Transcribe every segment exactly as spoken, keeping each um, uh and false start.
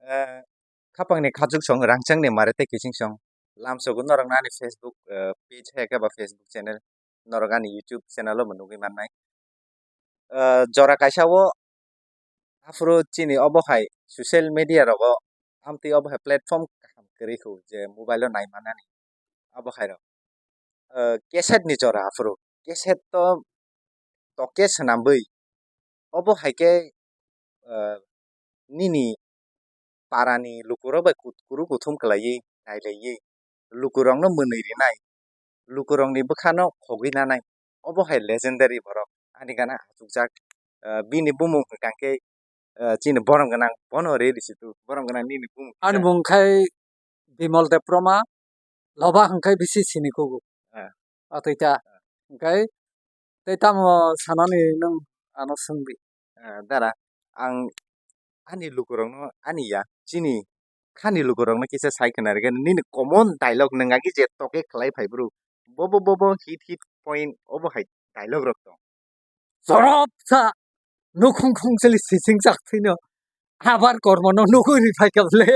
Eh, khapangni khachuksong, rangchakni mare tei kichingsong. Lamsogo norokno ani Facebook, eh, page hai khe ba Facebook channel, norok ani YouTube channel o bo nugwi mannai. Eh, jora kaisa o aphuru chini obo hai social media rogo amtwi obo hai platform kaham kwrwi kho je mobile o nai manani obo hai rok. Eh, cassette ni jora aphuru cassette to toke swnamwi obo hai khe, eh, nini parani lukurok bai kut-, kuru kuthum kwlaiwi nailaiwi lukurokno mwnwi rinai, lukurokni bwkhano khogwi nanai, obo hai legendary borok ani gana achukjak. Eh, bini bumung hwnkha khe, eh, chini borom gwnang bono re risi tu, borom gwnang nini bumung Ani hwnkha. Bung khai Bimal Debbarma, loba hwnkhe bisi sini kugo. Ah. Atwi ta. Ah. Hwnkhe tei tamo sanani nwng ano swngdi. Ah, dara, ang ani lukurokno, ani ya, chini khani lukurokno kisa sai khna rwgwi nini common dialogue nwng agi je toke khlai phai bro. Bobo, bobo, hit, hit point, obo hai dialogue rok tong. Chorop sa nukhung khung chili sising chak thwino. Habar kormo no nugwi ri phai kha le.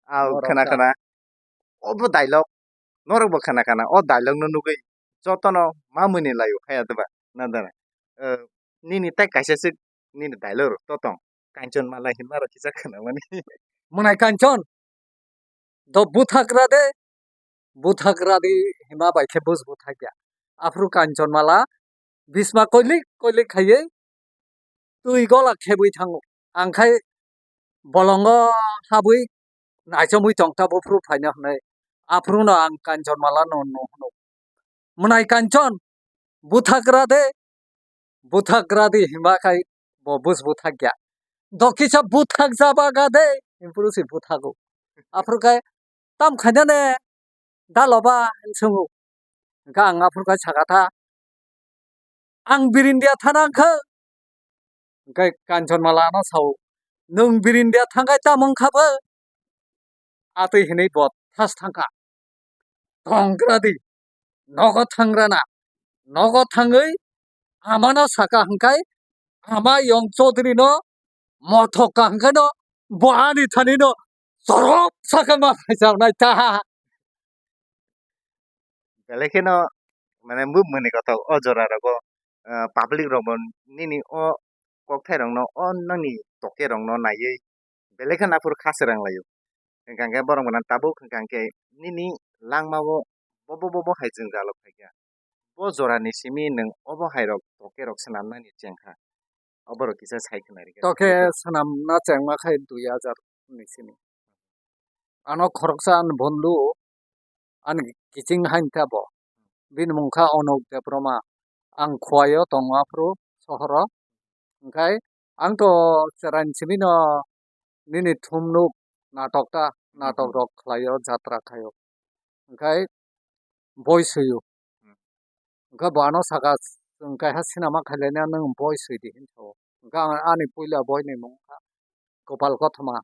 Au, khna, khna. Obo dialogue, norok bo khna khna, o dialogue no nugwi jotono ma mwnwi laio, haya deba, na dara. Eh, nini tai kaisa se nini dialogue rok to tong. Kanchon mala hinma rok kisa khna mani. Mwnai Kanchon, do buthagra de, buthagra di hima bai khe bus buthakya. Aphuru Kanchon mala bisma koilik koilik khaiwi twi gola khebwi thango. Ang khai bolongo habwi naichomwi tongta buphuru phaina hwnwi. Aphuruno ang Kanchon mala no no hwno. Mwnai Kanchon, buthagra de, buthagra di hima khai bo bus buthakya. Dokisa buthak jaba ga de, himpuru si buthago. Aphuru khai tam khaina ne, da loba, hinwi swngo. Hwnkhe ang aphuru khai sakha tha, "Ang birindia thana wngkha." Hwnkhe Kanchon mala ano sao, "Nwng birindia thangkhai tamo wngkha bo?" Atwi hinwi bo thas thangkha. Tonggra di, nogo thangrana, nogo thangwi amano sakha hwnkhe ama Yong Chaudhary no mothok ka hwnkhe no bo ani thani no chorop sakha ma phaichak nai ta. Belai kheno mane bo mwnwi kothok o jora rogo, ah, public rok bo nini o kokthai rok no o nangni toke rok no naiwi belai kheno aphuru kha srang laio. Hwnkha khe borok gwnang tabuk hwnkha khe nini langmao bobo bobo hai jwngjalo phaikha. Bo jorani simi nwng obo hai rok toke rok swnamnani chengkha. Oborok kisa sai khna rikha. Toke swnamna chengma khai dui hajar ni simi. Ano khoroksa ani bondhu, ani kiching hain kha bo. Bini mung kha Onok Debbarma. Ang Khowai o tongo aphuru sohor o. Hwnkhe ang to chwraini simi no nini thumnuk natok ta, natok rok khlai o, jatra khai o. Hwnkhe boi swi o. Hwnkhe bo ano saka, "Chwng kaiha sinama khailai na, nwng boi swi di," hinwi sao. Hwnkhe ang ani puila boi ni mung kha Gopal Kothoma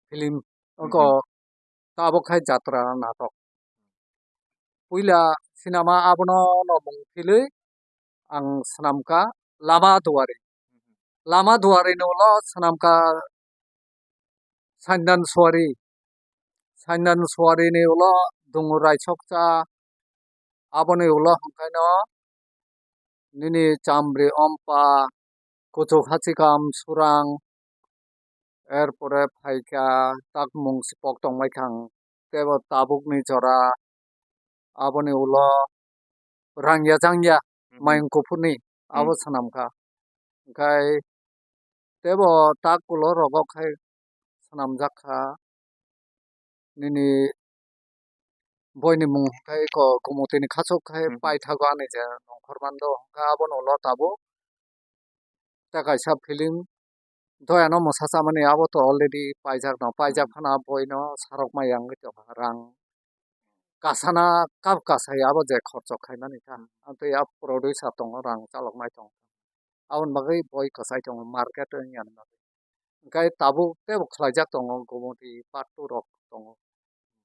film. Oko tabuk khai jatra natok. Puila sinama abono no mung philwi ang swnamkha Lama Duari. Lama Duari ni ulo swnamkha Sandan Suari. Sandan Suari ni ulo Dungur Raisokcha. Aboni ulo hwnkhaino nini Chamri Ompa, Kuchuk Hachikam Surang, erpore phaikha takmung sipok tongbaikha ang, teibo tabukni jora, aboni ulo Rangya Jangya, Mayung Kuphurni, abo swnamkha. Hwnkhe teibo tak ulo rogo khai swnamjak kha. Nini boini mung hwnkhe eko Gumotini Khachuk khai paithago ani je nongkhor mando, hwnkhe abono ulo tabuk tei kaisa film doyano mwsa chamani abo to already paijak no, paijak phano a boino sarok maya wngwi tongkha rang kasana kap kasai abo je khorchok khaimani kha. Amtwi a producer tongo rang chaloknai tongo. Aboni bagwi boi kwchai tongo market wngya ni bagwi. Hwnkhe tabuk teibo khlaijak tongo Gumoti part two rok tongo.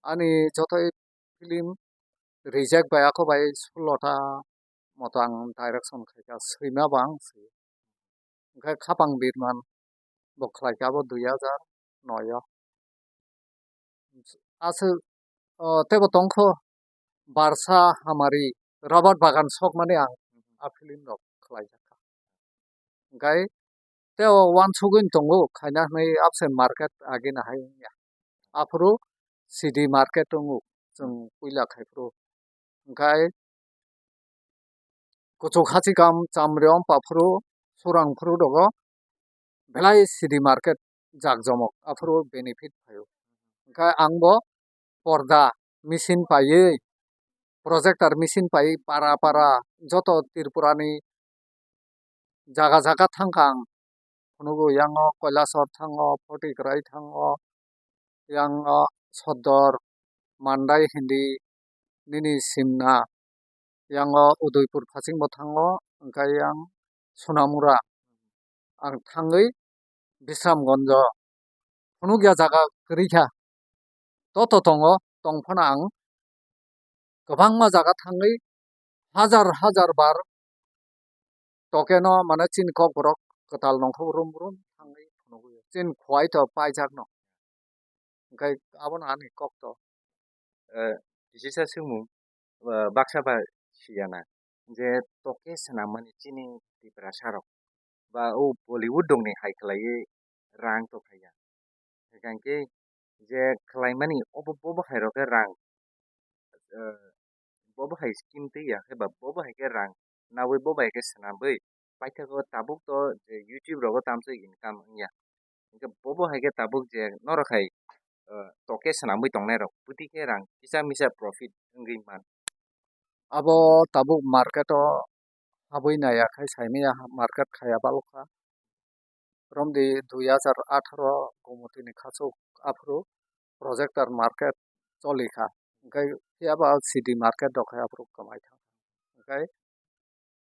Ani joto film rijak bai ako bai sullo ta moto ang direction khaikha, swima bo ang swi. Hwnkhe khapang birman bo khlai kha abo dui hazar noi o. Aswk, o, teibo tongkho barsa hamari, rubber bagan sokmani ang a film rok khlai jakha. Hwnkhe tei o uansugwi tongo khaina hwnwi absent market agini hai wngya. Aphuru C D market tongo chwng puila khai phuru. Hwnkhe kuchuk hachikam chamriom paphuru surang phuru rogo belai C D market jakjomok aphuru benefit phaio. Hwnkhe ang bo porda machine paiwi, projector machine paiwi para para joto Tripura ni jaga jaga thangkha ang. Phunukgo yango Kailasor thango, Photigrai thango, yango Sodor, Mandai hindi nini Simna, yango Udaipur phasingbo thango, hwnkhe yang Sonamura. Ang thangwi Bisramganjo phunukya jaga kwrwi kha. Toto tongo, tong phano ang kwbangma jaga thangwi hajar hajar bar tokeno mane chini kokborok kwtal nongkhor brum brum thangwi phunugwi chini khwai to paijakno. Hwnkhe abono ani kok to. Eh, kisisa swngmung, eh, baksa ba siyana je toke swnammani chini Tiprasa rok ba o Bollywood rokni hai khlaiwi rang to khaiya. Hwnkhe je khlaimani obo bobo hai rok khe rang, eh, bobo hai scheme twi ya khe ba bobo hai khe rang nawi bobo hai khe swnamwi paithago tabuk to je YouTube rogo tamsok income wngya. Hwnkhe bobo hai khe tabuk je norok hai, eh, toke swnamwi tongnai rok bwtwi khe rang kisa misa profit wngwi man. Abo tabuk market o habwi naiya khai saimaya market khaya balokha. Romdi dui hazar atharo Gomoti ni khachuk aphuru projector market choli kha. Hwnkhe phiya ba C D market rok hai aphuru kwmai thang. Hwnkhe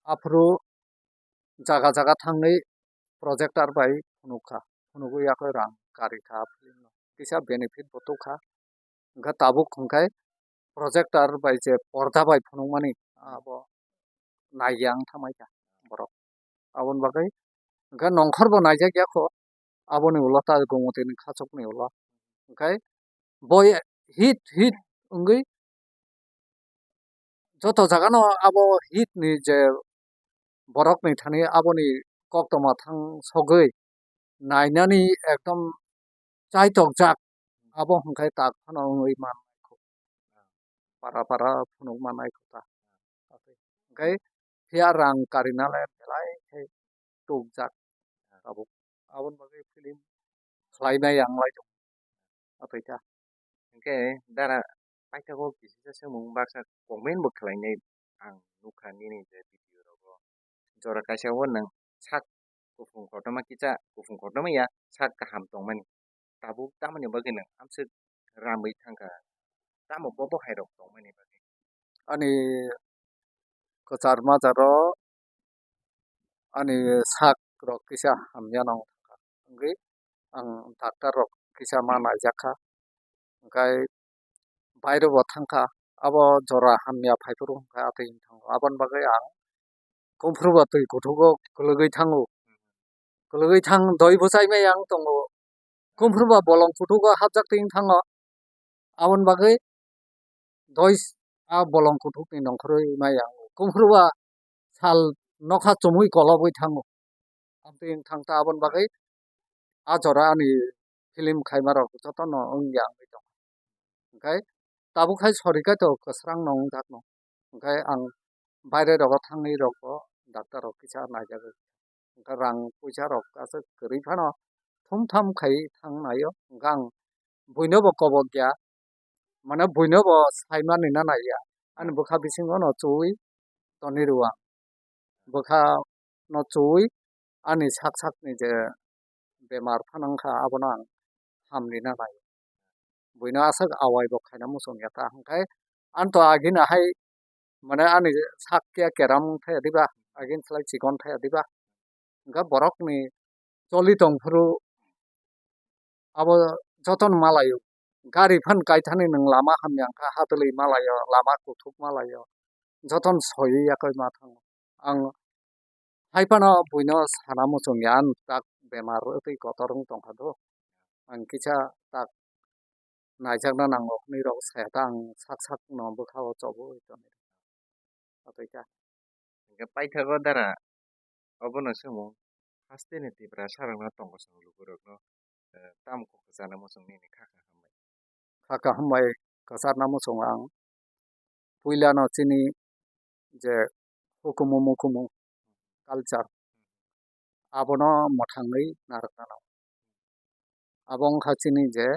aphuru jaga jaga thangwi projector bai phunuk kha. Phunugwi yakhe rang kari kha film no. Kisa benefit bo tuk kha. Hwnkhe tabuk hwnkhe projector bai je porda bai phunukmani abo naiya wng thamai kha borok. Aboni bagwi hwnkhe nongkhor bo naijak ya kho, aboni ulo ta Gomoti ni khachuk ni ulo. Hwnkhe bo hit hit wngwi joto jaga no abo hit ni je borok ni thani aboni koktwma thang sogwi nainani ekdom chaitok jak abo hwnkhe tak phano wngwi man para para phunuk manai kho ta. Hwnkhe phiya rang karina le belai khe tukjak tabuk. Aboni bagwi film khlainai ang lai tongo. Atwi ta. Hwnkhe dara paithago kisisa swngmung baksa comment bo khlainai ang nukha nini je video rogo. Jora kaisa o nwng sak kuphung kotorma kisa kuphung kotorma ya sak kaham tongmani. Tabuk tamoni bagwi nwng amswk ramwi thangkha? Tamo bobo hai rok tongmani bagwi? Ani kwchar majaro ani sak rok kisa hamya nang thangkha. Wngwi ang doctor rok kisa ma naijak kha. Hwnkhe bairo bo thangkha. Abo jora hamya phaiphuru hwnkhe atwi wng thango. Aboni bagwi ang kumphuru bo twi kuthugo kwlwgwi thango. Kwlwgwi thang doi bwchai maya wng tongo. Kumphuru bo bolong kuthugo hapjak twi wng thango. Aboni bagwi doi a bolong kuthukni nongkhorwi maya wng kumphuru bo sal nokha chumui kolobwi thango. Amtwi wng thang ta aboni bagwi a jora ani film khaima rok jotono wngya wngwi tongo. Hwnkhe tabuk hai sori khe to kwsrang no wngjak no. Hwnkhe ang baire rogo thangwi rok bo doctor rok kisa naijagwi. Hwnkhe rang puisa rok aswk kwrwi phano thum tham khai thang naio. Hwnkhe ang buino bo kobok ya. Mane buino bo saimani na naiya. Ani bwkha bisingo no chuwi toni rw ang. Bwkha no chuwi ani sak sakni je bemar phano wngkha abono ang hamrina nai. Buino aswk awai bo khaina muchung ya ta hwnkhe ani to agini hai mane ani sak khe keram thaya diba agini slai chikon thaya diba hwnkhe borokni choli tongphuru abo jotono malaio. Gari phan kaithani nwng lama hamya wngkha, hatwlwi malaio, lama kuthuk malaio. Jotono soiwi yakwi ma thango. Ang hai phano buino sana muchung ya, ang tak bemar wngtwi kotor wng tongkha do. Ang kisa tak naijakna nango hwnwi rok saya ta ang sak sak no bwkha o chobo wi tongwi atwi ta. Hingke paithago dara obono se omo haste ni Tiprasa rok no tongo chwng luku rok no, eh, tamo kok kwchana muchung nini kha kha hambai. Kha kha hambai kwcharna muchungo ang puila no chini je hukumu mukumu culture abono mwthangwi narwknano. Abo wngkha chini je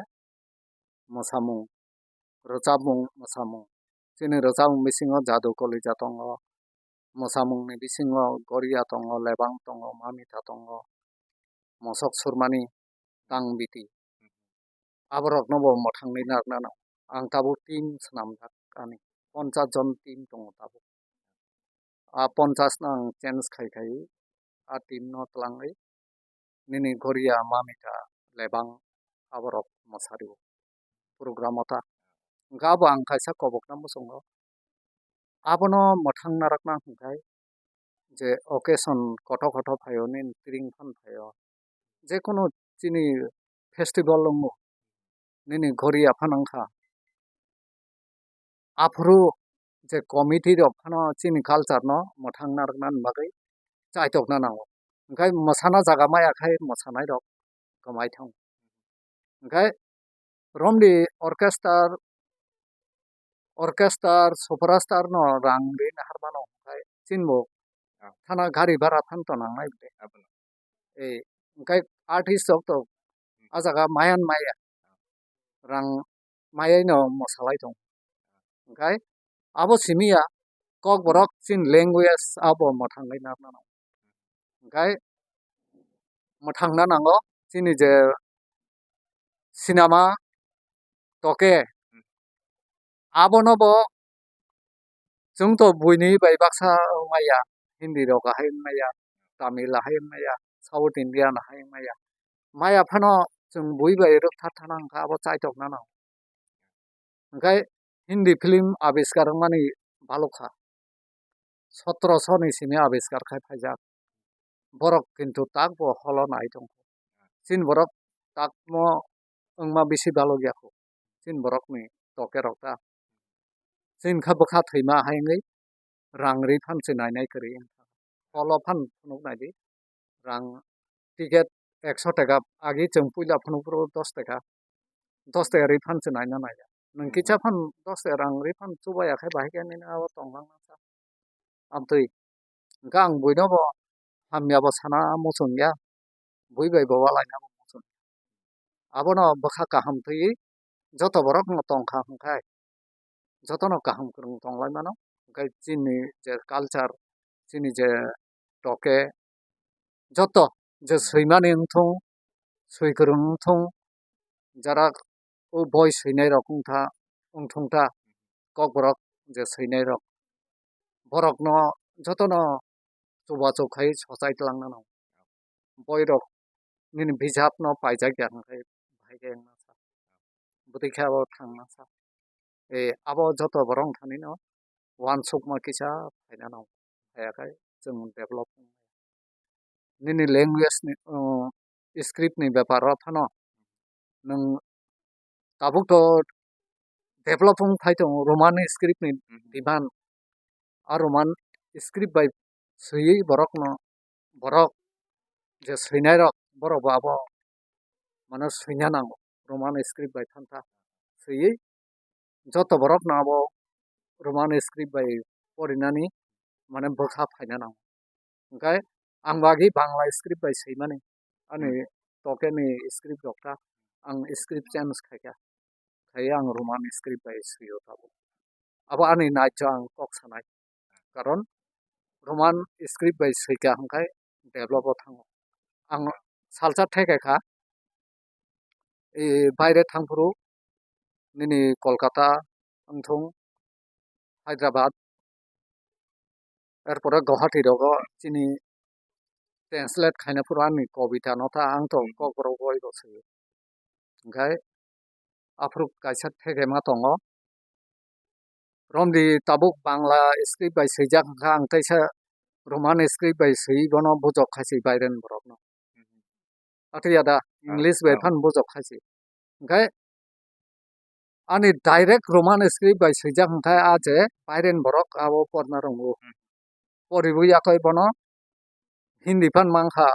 mwsamung, rwchapmung, mwsamung. Chini rwchapmung bisingo jadu kolija tongo, mwsamungni bisingo goria tongo, lebang tongo, mamita tongo, mosok surmani tang biti. Aborokno bo mwthangwi narwknano. Ang tabuk team swnamjak ani, ponchas jon team tongo tabuk. A ponchas no ang change khai khai a team no twlangwi nini goria mamita lebang aborok mwsari o program o ta. Hwnkhe abo ang kaisa kobokna muchungo. Abono mwthang narwkna hwnkhe je occasion kotor kotor phaio nini tring phano phaio. Jekunu chini festival wngo nini goria phano wngkha. Aphuru je committee rok phano chini culture no mwthang narwkna bagwi chaitokna nango. Hwnkhe mwsana jaga maya khai mwsanai rok kwmai thango. Hwnkhe romdi orchestra, orchestra, superstar no rang ri nahar mano hwnkhe chini bo Ah. thana gari bhara phan to nangnai bwle. Abono. Eh, hwnkhe artist rok to Hmm. a jaga maya maya rang mayai no mwsalai tong. Hwnkhe abo simi ya kok borok chini language abo mwthangwi narwkna nango. Hwnkhe mwthangna nango chini je sinama toke abono bo chwng to buini bai baksa maya Hindi rok ahai maya Tamil ahai maya South Indian ahai maya maya phano chwng bui bai rwktharthana hwnkha abo chaitoknano. Hwnkhe Hindi film abiskar wngmani balukha. Sotro soni simi abiskar khai phaijak. Borok kintu tak bo holo nai tongkho. Chini borok takmo wngma bisi balokya kho. Chini borokni toke rok ta. Chini kha bwkha thwima hai wngwi rang ri phan se nainai kwrwi wngkha. Holo phan phunuk naidi. Rang ticket ekso taka agi chwng puila phunuk phuru dos taka. Dos taka ri phan se naina naiya. Nwng Hmm. kisa phan dos taka rang ri phan chubaya khai bahai khe nini abo tonglang nang sa. Amtwi. Hwnkhe ang buino bo hamya bo sana muchung ya. Bui bai bo walaina bo muchung. Abono bwkha kaham twiwi joto borok no tongkha hwnkhe jotono kaham kwrwng tonglaimano. Hwnkhe chini je culture, chini je toke, joto je Hmm. swimani wngthung, swi kwrwng wngthung, jara o boi swinai rok wngtha, wngthung ta, kokborok je swinai rok, borokno jotono chubachu khai sochai twlangna nango. Boirok nini bijapno paijak ya hwnkhe bahai khe wngna sa. Bwtwi khe abo thangna sa. E, abo joto borok wngthani no uansukma kisa phaina nango. Phaiya khe chwng develop wng maya. Nini language ni, uh, script ni bepar o phano nwng tabuk to develop wng phai tongo Roman script ni Mhm. demand. A Roman script bai swiwi borokno, borok je swinai rok, borok bo abo mane swina nango Roman script bai phantha. Swiwi joto borokno abo Roman script bai porinani mane bwkha phaina nango. Hwnkhe ang bo agi Bangla script bai swimani, ani Hmm. toke ni script rok ta ang script change khaikha, khaiwi ang Roman script bai swio tabuk. Abo ani naitwi ang kok sanai, karon Roman script bai swikha hwnkhe develop o thango. Ang salsa theke kha, e, baire thangphuru nini Kolkata wngthung, Hyderabad, erpore Guwahati rogo chini translate khaina phuru ani kobita no ta ang to Hmm. kokborok bai bo swi. Hwnkhe aphuru kaisa theke ma tongo. Romdi tabuk Bangla script bai swijak hwnkha ang teisa Roman script bai swiwi bono bujok khai se baireni borokno. Patriya da, English bai phan bujok khai se. Hwnkhe ani direct Roman script bai swijak hwnkhe a je Pairen borok abo porna rwngo. Hmm. Poriwi yakoi bono Hindi phan mankha,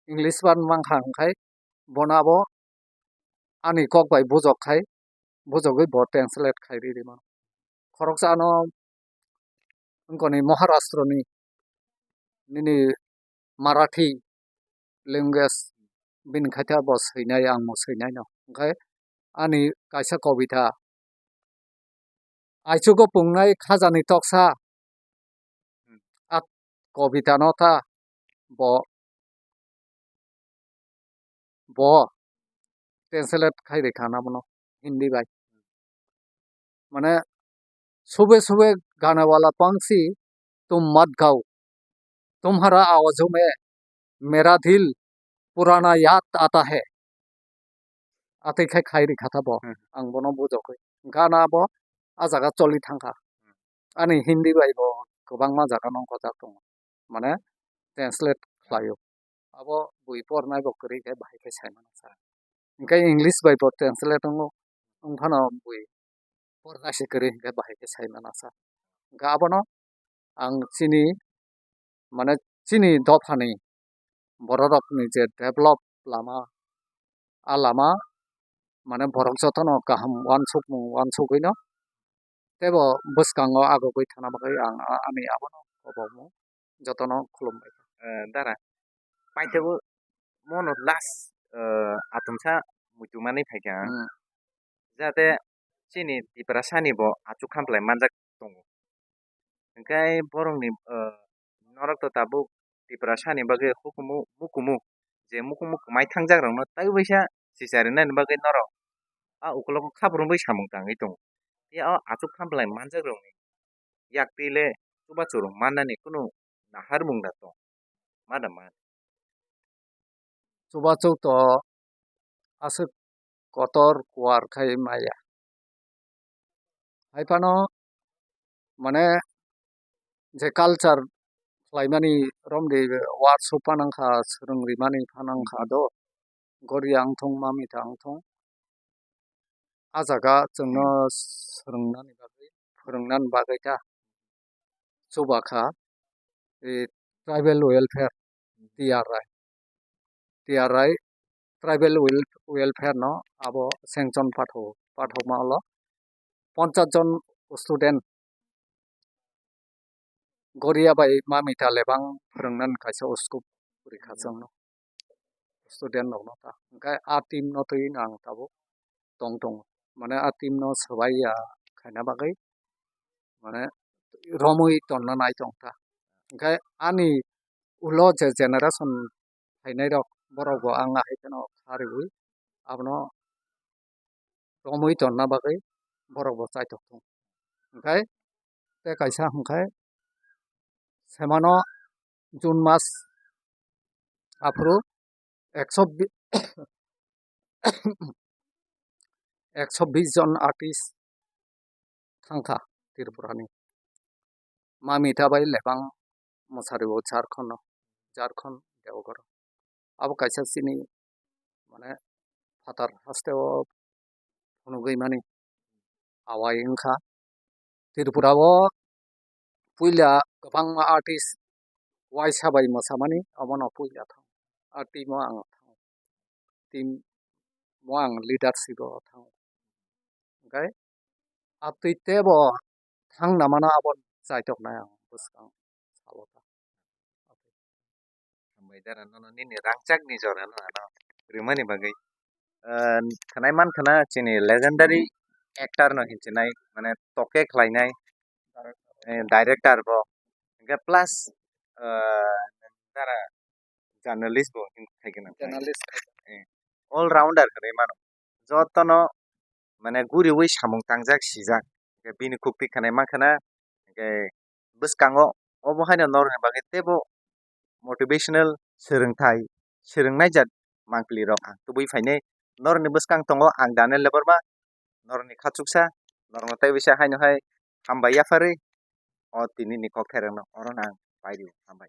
English phan mankha hwnkhe bono abo ani kok bai bujok khai, bujogwi bo translate khai ri rima. Khoroksa ano wngkoni Maharashtra ni nini Marathi language bini khaitha bo swinai, ang bo swinai no. Hwnkhe ani kaisa kobitha, Aichugo pungnai khajani toksa. Hmm. A kobita no ta bo, bo translate khai rikha na bono Hindi bai. Mane, "Subeh subeh gaane wala panchi tum mat gao, tumhara awajon mein mera dil purana yaad aata hai." Atwi khai khai rikha ta bo. Hmm. Ang bono bujogwi. Gana bo a jaga choli thangkha. Hmm. Ani Hindi bai bo kwbangma jaga no gojak tongo. Mane translate khlaio. Abo bui pornai bo kwrwi khe bahai khe sai mano sa. Hwnkhe English bai bo translate wngo. Wng phano bui pornai se kwrwi hwnkhe bahai khe sai mano sa. Hwnkhe abono ang chini, mane chini dophani bororokni je develop lama, a lama mane borok jotono kaham uansukmung uansugwino teibo bwskango agugwi thana bagwi ang a-, ani abono kobokmung jotono khulumbai. Eh, dara, paithago mono last, eh, atumsa muitu manwi phaikha ang. Hmm. Jate chini Tiprasani bo achuk khamplai manjak tongo. Hwnkhe borokni, eh, norok to tabuk Tiprasani bagwi hukumu, mukumu, je mukumu kwmai thangjak rokno taibo baisa sicharinani bagwi norok a ukologo khaprwngwi samung tangwi tongo. Phiya o achuk khamplai manjak rokni yaktwi le chubachu rok mannani kunu naharmung da tong. Ma da man. Chubachu to aswk kotor kuar khai maya. Hai phano mane je culture khlaimani romdi workshop phanang kha, swrwng rimani phanang kha do, Goria wngthung, Mamita wngthung, a jaga chwngno swrwngnani bagwi, phwrwngnani bagwi ta chuba kha, e, tribal welfare, T R I. T R I tribal wel-, welfare no abo sanction patho-, pathokma ulo ponchas jon student Goria bai Mamita lebang phwrwngnani kaisa school puri kha chwngno. Student rokno ta. Hwnkhe a team no twi ang tabuk tong tongo. Mane a team no swbai ya khaina bagwi mane romwi tonna nai tong ta. Hwnkhe ani ulo je generation phainai rok borok bo ang ahai kheno kha riwi abono romwi tonna bagwi borok bo chaitok thung. Hwnkhe tei kaisa hwnkhe semano June mas aphuru ekso bi-, ekso bis jon artist thangkha Tripurani. Mamita bai lebang mwsari o Jharkhand o, Jharkhand Deoghar o. Abo kaisa chini mane phatar haste o phunugwi mani awai wngkha. Tripura o puila kwbangma artist waisa bai mwsamani omono puila thang. A team o ang thang. Team o ang leadership o thang. Hwnkhe atwi tebo thang namano abo chaitok nai ang bwskang salo ta. Hambai dara nono nini rangchakni jorano ano rwmani bagwi. Ah, khwnai mankha na chini legendary actor no hinchinai, mane toke khlainai, eh, director bo. Hwnkhe plus, ah, dara journalist bo hin khai gana. Journalist. Eh, all rounder hinwi mano. Jotono mane guriwi samung tangjak sijak. Hwnkhe bini kukti khwnai mankha na, hwnkhe bwskango obo haino norokni bagwi teibo motivational swrwngthai, swrwngnai jat mangpili rok ang tubui phainai. Norokni bwskang tongo ang Daniel Debbarma, norokni khachuksa, norokno tei bisa haino hai hambai yapharwi o tinini kokthairokno orono ang pairio, hambai.